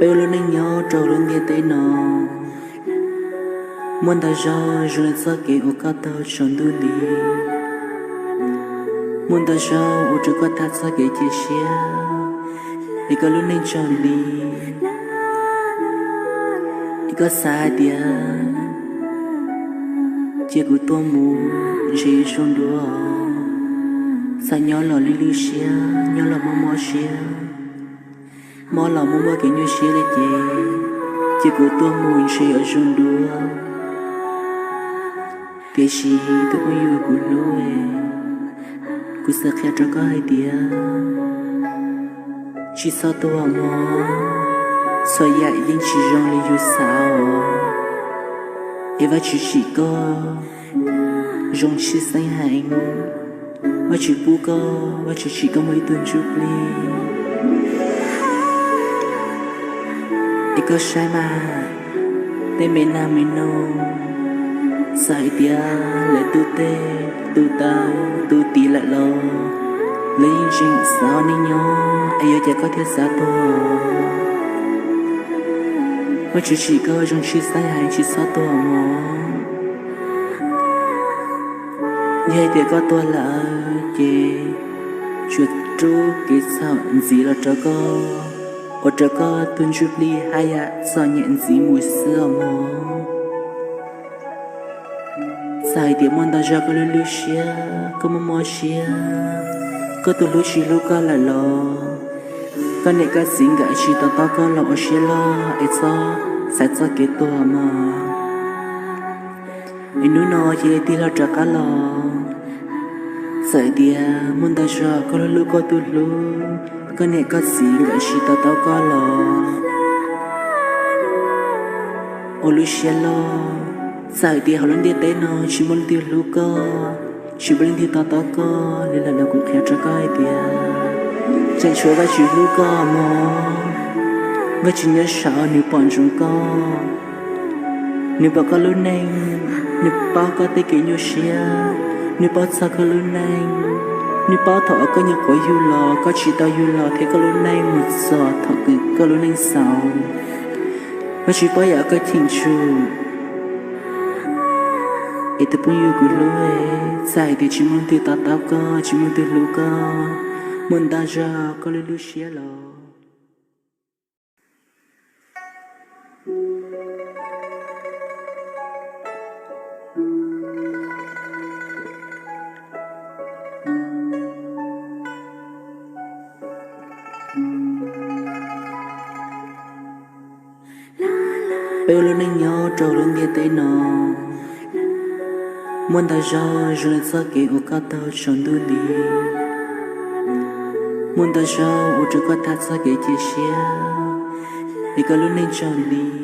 Peb ua lub neej nyob rau lub ntiaj teb no, muaj ntau zaug zoo li txoj kev uas koj taug saum ntuj nti. Muaj ntau zaug ua rau koj tag txoj kev cia siab, es koj lub neej tsaug nti. Es koj xav hais tias, cia kuv tuaj mus ntshe zoo dua, txawm nyob los lwj lwj siab, nyob los mob mob siab, mob los muaj muaj kev nyuaj siab li ces, cia kuv tuaj mus ntshe yuav zoo dua. Tiam sis tus phooj ywg kuv hlub, kuv xav qhia rau koj hais tias, tsis txhob tuag mog, txhua yam yeej tsis zoo li yus xav os. Es Vajtswv tsim koj zoo tshwj xeeb heev, Vajtswv pub koj, Vajtswv tsim koj muaj ib tug ntsuj plig. Es koj saib mas, tej me nag me noog, txawm hais tias lawv tu teg, tu taw, tu tiv lawm los, lawv yeej tseem xav ua neej nyob, es yuav cas koj thiaj xav tuag? Vajtswv tsim koj zoo tshwj xeeb heev, tsis txhob tuag mog. Yog hais tias koj tuag lawm ces tsuas rub kev txhaum ntxiv los rau koj, ua rau koj tus ntsuj plig haj yam txom nyem ntxiv mus xwb os mog. Txawm hais tias muaj ntau zaug koj lwj lwj siab, koj mob mob siab, koj tus hlub tsis hlub koj lawm los, koj niam koj txiv nkawd tsis to taub koj los ua siab loj es txhob xaiv txoj kev tuag mog. Es hnub no cia li tig hlo rov qab los, txawm tias muaj ntau zaug koj hlub hlub koj tus hlub, koj niam koj txiv nkawd tsis to taub koj los, ua lub siab loj. Txawm tias hauv lub ntiaj teb no tsis muaj leej twg hlub koj, tsis muaj leej twg to taub koj li lawm los kuv qhia rau koj hais tias, tseem tshuav Vajtswv hlub koj mog. Vajtswv nyob saud nws pom ntsoov koj, nws pom koj lub neej, nws paub koj tej kev nyuaj siab, nws paub txog koj lub neej, nws paub thaum uas koj nyuam qhuav yug los, koj tsis tau yug los thiab koj lub neej mus txog thaum kws koj lub neej xaus. Vajtswv paub yam koj cheem tsum. Es tus phooj ywg kuv hlub, txawm hais tias tsis muaj leej twg to taub koj, tsis muaj leej twg hlub koj, muaj ntau zaug koj lwj lub siab los, peb ua lub neej nyob rau lub ntiaj teb no, muaj ntau zaug zoo li txoj kev uas koj taug saum ntuj nti. Muaj ntau zaug ua rau koj tag txoj kev cia siab, es koj lub neej tsaug nti.